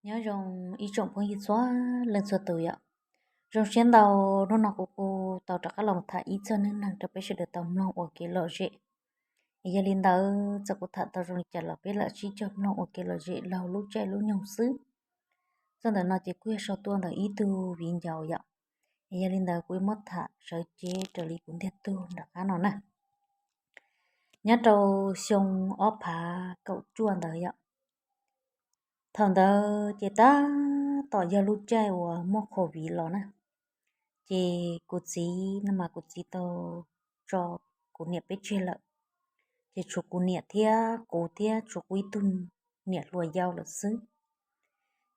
Nyob zoo ib tsoom phooj ywg txhua leej txhua tus yom. Zoo siab ntau, hnub no kuv kuj tau rov qab los tham ib txog neej neeg rau peb sawv daws tau mloog ua kev lom zem. Es yog li ntawd txawm kuv tham tau zoo li cas los peb lam sib cog mloog ua kev lom zem laug lub caij lub nyoog xwb. Txog ntawm no ces kuj yog sau tuaj ntawm ib tug viv ncaus yom. Es yog li ntawd kuv yuav muab tham sawv cev raws li kuv ntiag tug nram qab no na. Nyob rau xyoo ob phav kaum cuaj ntawd yom, thaum ntawd ces tab tom yog lub caij uas muaj covid los na, ces kuv txiv no mas kuv txiv tau tso kuv niam peb tseg lawm. Ces tshuav kuv niam thiab kuv thiab tshuav kuv ib tug niam hluas yau lawm xwb.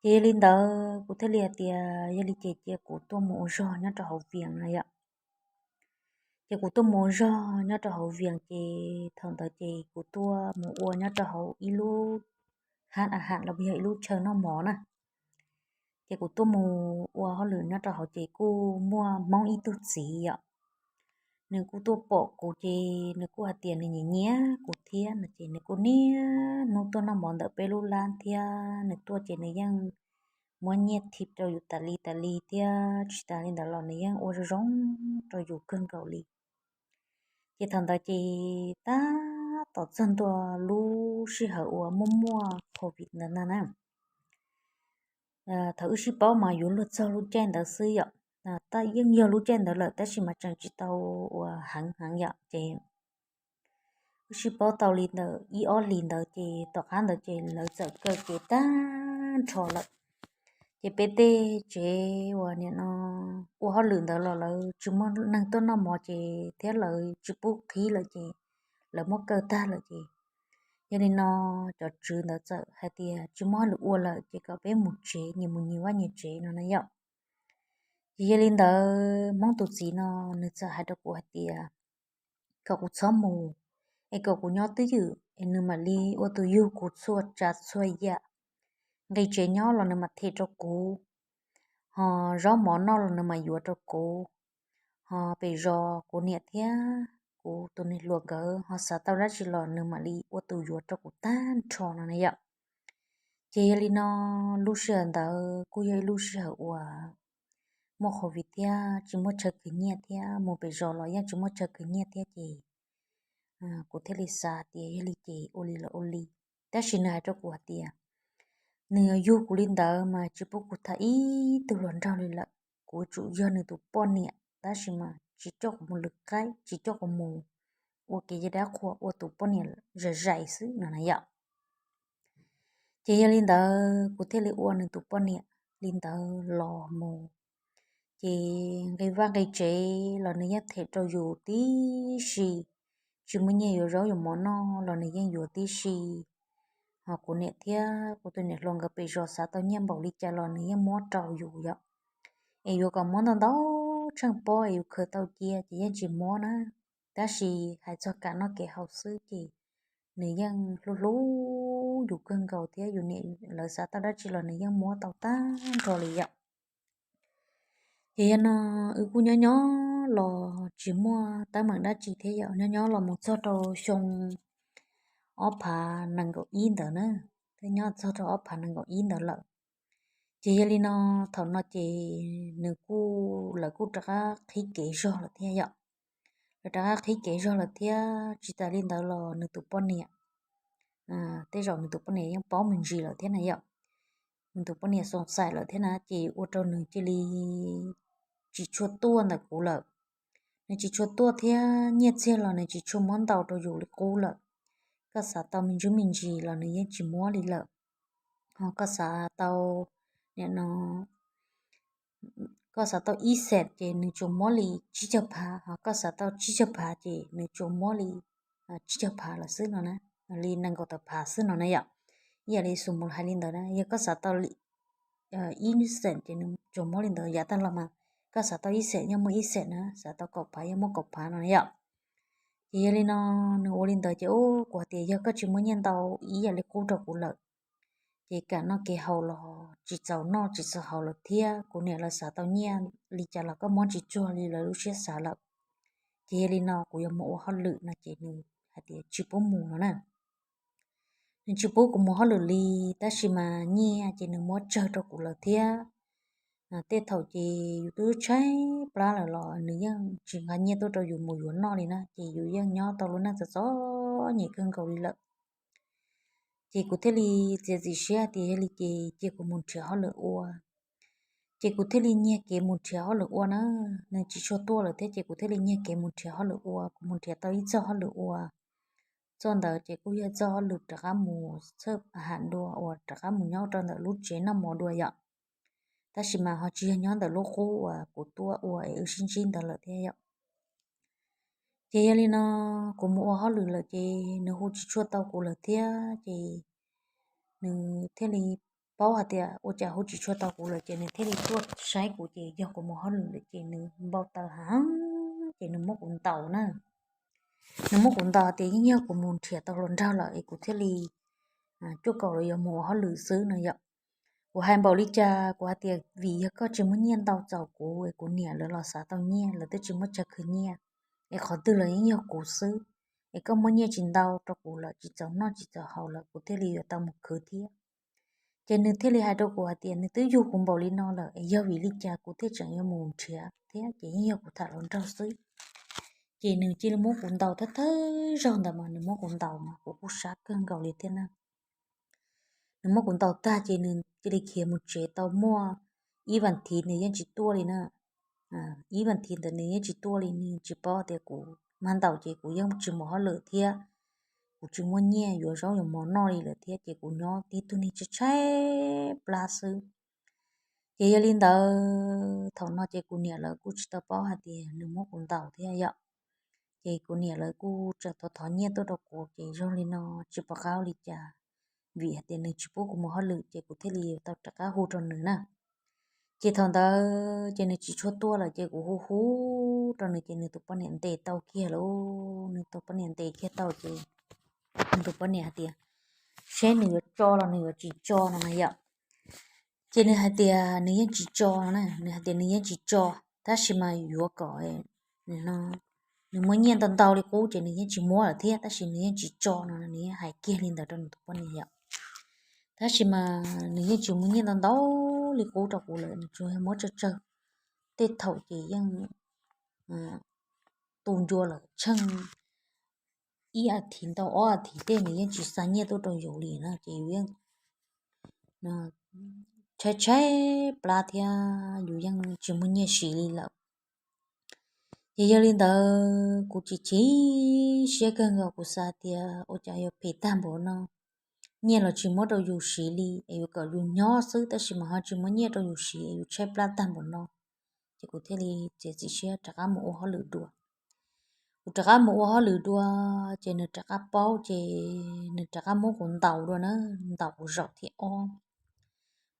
Ces yog li ntawd kuv thiaj li hais tias yog li ces cia kuv tuaj mus ua zog nyob rau hauv Vias no yom. Ces kuv tuaj mus ua zog nyob rau hauv Vias ces thaum ntawd ces kuv tuaj mus ua nyob rau hauv ib lub hab a ham los yog ib lub chaw noj mov na. Ces kuv tuaj mus ua hauj lwm nyob rau hauv ces kuj muaj Hmoob ib tug txiv yom, nws kuj tuaj pom kuv ces nws kuj hais tias nws nyiam nyiam kuv thiab no ces nws kuj niaj hnub tuaj noj mov ntawm peb lub lab thiab nws tuaj ces nws yeej muab nyiaj thim rau yus tas li tas li thiab tsis tas li ntawd los nws yeej ua zoo zoo rau yus kawg nkaus li. Ces thaum ntawd ces tab tom txog ntua lub sij hawm uas muaj muaj covid ntawd ntag na. Thaum wb sib paub mas yuav luag txog lub caij ntawd xwb yom. Tab yeej yog lub caij ntawd lawm tab sis mas tseem tsis tau uas heev heev yom ces wb sib paub tau li ntawm ib ob hlis ntawd ces tom qab ntawd ces lawv txawm kaw kev tag nrho lawm. Ces peb tej tsev uas nim no ua hauj lwm ntawd los lawv tsis muaj neeg tuaj noj mov ces thiab lawv tsis pub qhib lawm ces lawv muab kaw tag lawm ces yog li no cov tswv ntawd txawm hais tias tsis muaj hauj lwm ua lawm ces kom peb mus tsev nyias mus nyias vaj nyias tsev no na yom. Ces yog li ntawd Hmoob tus txiv no nws txawm hais rau kuv hais tias kom kuv txhob mus, es kom kuv nyob twj ywm es nws mam li ua tus yug kuv txhua tsav txhua yam. Nqi tsev nyob los nws mam them rau kuv, ho zaub mov noj los nws mam yuav rau kuv, ho pem zos kuv niam thiab kuv tus niam hluas nkawd ho xav tau dab tsi los nws mam li ua tus yuav rau kuv tag nrho no na yom. Ces yog li no lub sij hawm ntawd kuj yog ib lub sij hawm uas muaj covid thiab tsis muaj chaw khwv nyiaj thiab mus pem zos los yeej tsis muaj chaw khwv nyiaj thiab ces kuv thiaj li xav tias yog li ces ua li los ua li. Tab sis nws hais rau kuv hais tias nws yug kuv li ntawd mas tsis pub kuv tham ib tug hluas nraug li lawm, kuv tsum yog nws tus poj niam tab sis mas tsis coj kuv mus lwm qaib tsis coj kuv mus ua kev cai dab qhuas ua tus poj niam zais zais xwb no na yom. Ces yog li ntawd kuv thiaj li ua nws tus poj niam li ntawd los mus. Ces nqi vaj nqi tsev los nws yeej them rau yus tib si, tsis muaj nyiaj yuav zaub yuav mov noj los nws yeej yuav tib si. Ho kuv niam thiab kuv tus niam hluas nkawd pem zos xav tau nyiaj npaum li cas los nws yeej muab rau yus yom. Es yuav kom muab ntau ntau tsheej pob es yus khaws tau cia ces yeej tsis muab na. Tab sis hais txog kam noj kev haus xwb ces nws yeej hlub hlub yus kawg nkaus thiab yus niam lawv xav tau dab tsi los nws yeej muab tau tag nrho li yom. Ces yog no wb kuj nyob nyob los tsis muaj teeb meem dab tsi thiab yom, nyob nyob los mus txog rau xyoo ob phav nees nkaum ib ntawd na, twb nyob txog rau ob phav nees nkaum ib ntawd lawm. Ces yog li no thaum no ces nws kuj, lawv kuj rov qab qhib kev zog lawm thiab yom. Lawv rov qab qhib kev zog lawm thiab tsis tas li ntawd los nws tus poj niam, tej zaum nws tus poj niam yeej paub me ntsis lawm thiab na yom. Nws tus poj niam xoom xaim lawm thiab na ces ua rau nws cia li tsis tshua tuaj ntawm kuv lawm. Nws tsis tshua tuaj thiab nyiaj txiag los nws tsis tshua muab ntau rau yus li qub lawm. Koj xav tau me ntsis me ntsis los nws yeej tsis muab li lawm. Ho koj xav tau, nim no koj xav tau ib xees ces nws tsuas muab li tsib caug phav, ho koj xav tau tsib caug phav ces nws tsuas muab li tsib caug phav lawm xwb no na, li nees nkaum tawm phav xwb no na yom. Ib yam li xus mus hais li ntawd na, yog koj xav tau ib xees ces nws tsuas muab li ntawd yav tag los mas, koj xav tau ib xees yeej muaj ib xees na, xav tau kaum phav yeej muaj kaum phav no na yom. Ces yog li no nws ua li ntawd ces kuv hais tias yog koj tsis muab nyiaj ntau ib yam li qub rau kuv lawm, ces kam noj kev haus los tsis txaus noj tsis txaus haus lawm thiab kuv niam lawv xav tau nyiaj li cas los koj muab tsis tsuag li lawv lub siab xav lawm. Ces yog li no kuv yuav mus ua hauj lwm no ces nws hais tias tsis pub mus no na. nws tsis pub kuv mus hauj lwm li, tab sis mas nyiaj ces nws muab tsawg rau kuv lawm thiab. Tej thaum ces yus twb tshaib plab lawm los nws yeej tsis nqa nyiaj tuaj rau yus mus yuav noj li na, ces yus yeej nyob tau lub neej txom txom nyem kawg nkaus li lawm. Ces kuv thiaj li txiav txim siab tias yog li ces cia kuv mus nrhiav hauj lwm ua. Ces kuv thiaj li nyiag kev mus nrhiav hauj lwm ua na, nws tsis tshua tuaj lawm thiab ces kuv thiaj li nyiag kev mus nrhiav hauj lwm ua. Kuv mus nrhiav tau ib txoj hauj lwm ua, txoj ntawd ces kuj yog txoj hauj lwm rov qab mus txhawb ham dua uas rov qab mus nyob rau ntawm lub tsev noj mov dua yom. Tab sis mas ho tsis yog nyob ntawm lub qub uas kuv tuaj ua es wb sib ntsib ntawd lawm thiab yom. Ces yog li no, kuv mus ua hauj lwm lawm ces nws hu tsis tshua tau kuv lawm thiab ces nws thiaj li paub hais tias ua cas hu tsis tshua tau kuv lawm ces nws thiaj li tuaj saib kuv ces yog kuv mus hauj lwm lawm ces nws npau taws heev ces nws muab kuv ntaus na. Nws muab kuv ntaus tias yeej yog kuv mus nrhiav tau hluas nraug lawm es kuv thiaj li cuaj kaum los yuav mus ua hauj lwm xwb no yom. Kuv hais npaum li cas kuv hais tias vim yog koj tsis muab nyiaj ntau txaus kuv es kuv niam lawv los xav tau nyiaj, lawv twb tsis muab chaw khwv nyiaj, es qhov twg los yeej yog kuv xwb. Es koj muab nyiaj tsis ntau rau kuv lawm, tsis txaus noj tsis txaus haus lawm kuv thiaj li yuav tau mus khwv thiab. Ces nws thiaj li hais rau kuv hais tias nws twb yug kuv npaum li no lawm es yog vim li cas kuv thiaj tseem yuav mus nrhiav thiab, ces yeej yog kuv tham hluas nraug xwb. Ces nws cia li muab kuv ntaus thawj thawj zaug ntawd mas nws muab kuv ntaus mas kuv kuj sab kawg nkaus li thiab na. Nws muab kuv ntaus tag ces nws cia li khiav mus tsev tau muaj ib vas thiv nws yeej tsis tuaj li na. Ib vas thiv ntawd nws yeej tsis tuaj li, nws tsis paub tias kuv mas ntaus ces kuv yeej tsis mus hauj lwm thiab, kuv tsis muaj nyiaj yuav zaub yuav mov noj li lawm thiab ces kuv nyob tib tug neeg tshaib tshaib plab xwb. Ces yog li ntawd thaum no ces kuv niam lawv kuj tsis tau paub hais tias nws muab kuv ntaus thiab yom. Ces kuv niam lawv kuj tseem thov thov nyiaj tuaj rau kuv ces zoo li no tsis pom qab li cas, vim hais tias nws tsis pub kuv mus hauj lwm ces kuv thiaj li tau rov qab hu rau nws na. Ces thaum ntawd ces nws tsis tshua tuaj lawm ces kuv hu hu rau nws ces nws tus poj niam ntes tau kiag lauj, nws tus poj niam ntes kiag tau ces nws tus poj niam hais tias seb nws yuav tso los nws yuav tsis tso no na yom. Ces nws hais tias nws yeej tsis tso no na, nws hais tias nws yeej tsis tso, tab sis mas yuav kom nws muab nyiaj ntau ntau li qub ces nws yeej tsis muab lawm thiab, tab sis nws yeej tsis tso no, nws yeej hais kiag li ntawd rau nws tus poj niam yom. Tab sis mas nws yeej tsis muab nyiaj ntau ntau li qub rau kuv lawm, nws tsuas muab tsawg tsawg. Tej thaum ces yeej tu ncua lawm tsheej ib as thiv ntau ob as thiv tej nws yeej tsis xa nyiaj tuaj rau yus li na, ces yus yeej tshaib tshaib plab thiab yus yeej tsis muaj nyiaj siv li lawm. Ces yog li ntawd kuv chim chim siab kawg nkaus, kuv xav tias ua cas yuav phem tag npaum no, nyiaj los tsis muab rau yus siv li es yuav kom yus nyob xwb tab sis mas ho tsis muab nyiaj rau yus siv es yus tshaib plab tag npaum no. Ces kuv thiaj li txiav txim siab rov qab mus ua hauj lwm dua. Kuv rov qab mus ua hauj lwm dua, ces nws rov qab paub ces nws rov qab muab kuv ntaus dua na, ntaus kuv zaum thib ob.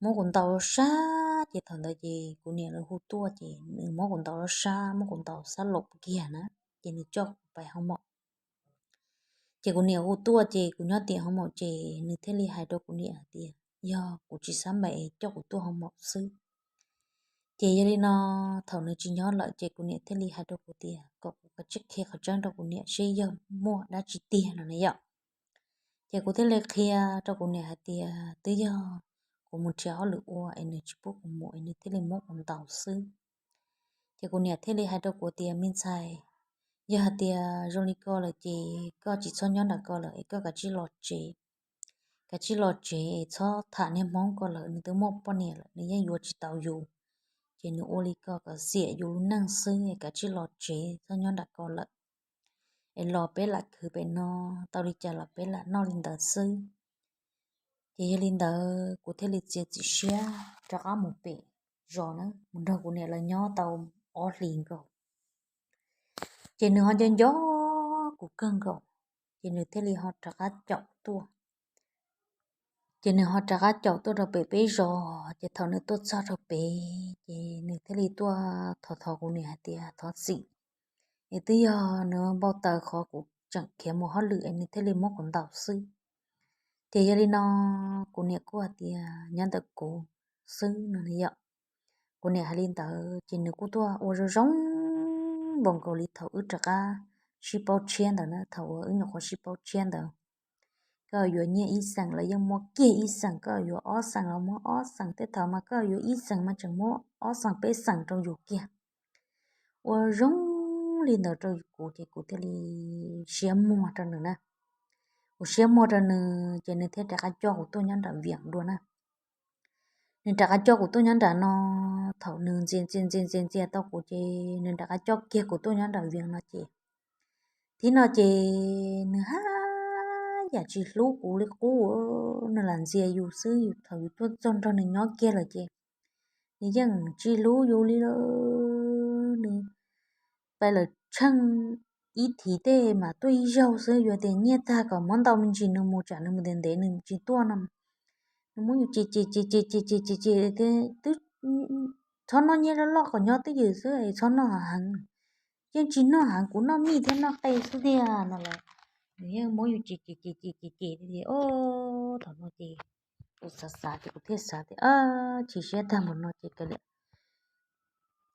Muab kuv ntaus sab ces thaum ntawd ces kuv niam lawv hu tuaj ces nws muab kuv ntaus sab, muab kuv ntaus sab laum kiag na, ces nws coj kuv pais hoo maum. Ces kuv niam hu tuaj ces kuv nyob tim hoo maum ces nws thiaj li hais rau kuv niam hais tias yog kuv tsis xav npaim es coj kuv tuaj hoo maum xwb. Ces yog li no thaum nws tsis nyob lawm ces kuv niam thiaj li hais rau kuv tias kom kuv kav tsij qhia qhov tseeb rau kuv niam seb yog muaj dab tsi tiag no na yom. Ces kuv thiaj li qhia rau kuv niam hais tias twb yog kuv mus nrhiav hauj lwm ua es nws tsis pub kuv mus es nws thiaj li muab kuv ntaus xwb. Ces kuv niam thiaj li hais rau kuv tias me ntxhais, yog hais tias zoo li ko lawm ces koj tsis txhob nyob nram ko lawm es koj kav tsij los tsev, kav tsij los tsev es txhob tham niag Hmoob ko lawm, nws twb muaj poj niam lawm nws yeej yuav tsis tau yus. Ces nws ua li ko kom xiam yus lub neej xwb es kav tsij los tsev txhob nyob nram ko lawm, es los peb lam khwv pem no, tau li cas los peb lam noj li ntawd xwb. Ces yog li ntawd kuv thiaj li txiav txim siab rov qab mus pem zos na, mus nrog kuv niam lawv nyob tau ob hlis nkaus. Ces nws ho nco nco kuv kawg nkaus, ces nws thiaj li ho rov qab caum tuaj. Ces nws ho rov qab caum tuaj rau pem peb zos, ces thaum nws tuaj txog rau pem ces nws thiaj li tuaj thov thov kuv niam hais tias thov txim, es twb yog nws npau taws qhov kuv tseem khiav mus hauj lwm es nws thiaj li muab kuv ntaus xwb. Ces yog li no kuv niam kuj hais tias nyob ntawm kuv xwb no yom. Kuv niam hais li ntawd ces nws kuj tuaj ua zoo zoo npaum nkaus li thaum wb rov qab sib paub tshiab ntawd na, thaum uas wb nyuam qhuav sib paub tshiab ntawd. Koj yuav nyiaj ib xeem los yeej muab kiag ib xeem, koj yuav ob xeem los muab ob xeem, tej thaum mas koj yuav ib xeem mas tseem muab ob xeem peb xeem rau yus kiag. Ua zoo li ntawd rau kuv ces kuv thiaj li siab muag rau nws na. Kuv siab muag rau nws ces nws thiaj rov qab coj kuv tuaj nyob nram Vias dua na. Nws rov qab coj kuv tuaj nyob nram no, thaum nws ntxias ntxias ntxias ntxias ntxias tau kuv ces nws rov qab coj kiag kuv tuaj nyob nram Vias no ces, thib no ces nws haj yam tsis hlub kuv li qub, nws lam ntxias yus xwb, yus thaum yus tuaj txog nrog nws nyob kiag lawm ces nws yeej tsis hlub yus li lawm. Nws pais lawm tsheej ib thiv tej mas tuaj ib zaug xwb, yuav tias nyiaj tag kom muab ntau me ntsis nws mus tsam nws mus ntev ntev nws tsis tuaj no. Nws muab yus cem cem cem cem cem cem cem cem thiab, txhob noj nyiaj loj loj kom nyob twj ywm xwb es txhob noj heev. Yeej tsis noj heev, kuv noj mij thiab noj qe xwb tiag no lawm. Nws yeej muab yus cem cem cem cem cem cem tias, o, thaum no ces kuv xav xav ces kuv thiaj xav tias, chim siab tag mus no ces kav liam,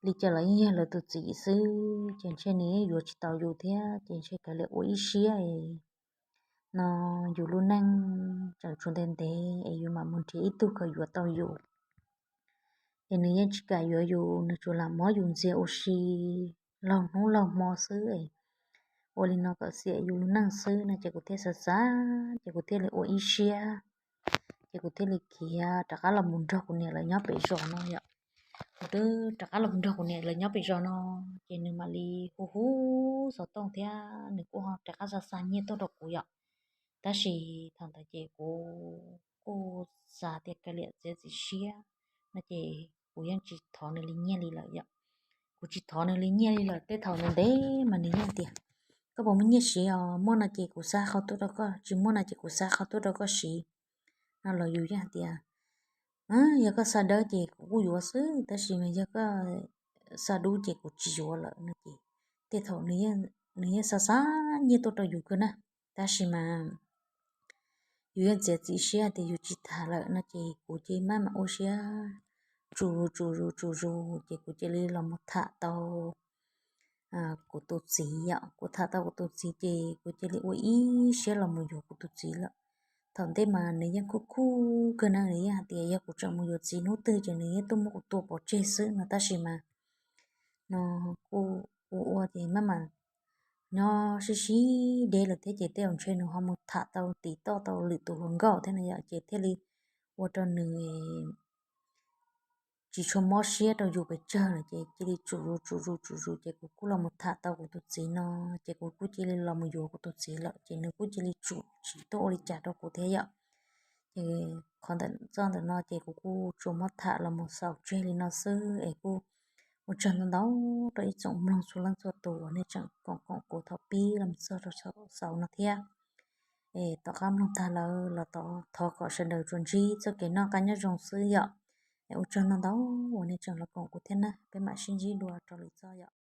li cas los yeej yog lawv tus txiv xwb ces ntshe nws yuav tsis tau yus thiab ces ntshe kav liam ua ib siab no yus lub neej tseem tshuav ntev ntev es yus mam mus nrhiav ib tug kom yuav tau yus. Ces nws yeej tsis kam yuav yus, nws tsuas lam muab yus ntxias ua si laug hnub laug hmo xwb es ua li no kom xiam yus lub neej xwb no ces kuv thiaj xav xav ces kuv thiaj li ua ib siab. Ces kuv thiaj li khiav rov qab los mus nrog kuv niam lawv nyob pem zos no yom. Kuv twb rov qab los mus nrog kuv niam lawv nyob pem zos no ces nws mam li hu hu xov tooj thiab nws kuj ho rov qab xa xa nyiaj tuaj rau kuv yom. Tab sis thaum ntawd ces kuv kuj xav tias kav liam txiav txim siab no ces kuv yeej tsis thov nws li nyiaj li lawm yom. Kuv tsis thov nws li nyiaj li lawm, tej thaum ntev ntev mas nws yeej tias, koj puas muaj nyiaj siv os, muaj no ces kuv xa qhov tuaj rau koj, tsis muaj no ces kuv xa qhov tuaj rau koj siv no los yus yeej hais tias, yog koj xa dawb ces kuv kuj yuav xwb, tab sis mas yog koj xa dub ces kuv tsis yuav lawm no ces tej thaum nws yeej xa xa nyiaj tuaj rau yus kawg na. Tab sis mas yus yeej txiav txim siab tias yus tsis tham lawm no ces kuv ces maj mam ua siab tsuj zus tsuj zus tsuj zus ces kuv cia li los mus tham tau kuv tus txiv yom. Kuv tham tau kuv tus txiv ces kuv cia li ua ib siab los mus yuav kuv tus txiv lawm. Thaum ntej mas nws yeej khuj khuj kawg na, nws yeej hais tias yog kuv tseem mus yuav txiv hnub twg ces nws yeej tuaj muab kuv tua pov tseg xwb no, tab sis mas no kuj ua ua ces maj mam nyob sib sib deb lawm thiab ces tej zaum ntshe nws ho mus tham tau tim toj tau lwm tus hluas nkauj thiab no yom, ces thiaj li ua rau nws tsis tshua mob siab rau yus pes tsawg lawm ces cia li tsum zus tsum zus tsum zus ces kuv kuj los mus tham tau kuv tus txiv no, ces kuv kuj cia li los mus yuav kuv tus txiv lawm ces nws kuj cia li tsum tsis tuaj ua li cas rau kuv thiab yom. Ces qhov ntawm txoj ntawm no ces kuv kuj tsuas muab tham los mus xaus tseg li no xwb es kuj ua tsaug ntau ntau rau ib tsoom mloog txhua leej txhua tus uas nej tseem koom koom kuv thaum pib los mus txog rau xaus no thiab. Es tom qab mloog tag lawm los thov kom sawv daws tsuas ntsib txoj kev noj qab nyob zoo xwb yom. Es ua tsaug ntau ntau uas nej tseem los koom kuv thiab na, peb mam sib ntsib dua rau lwm txoj yom.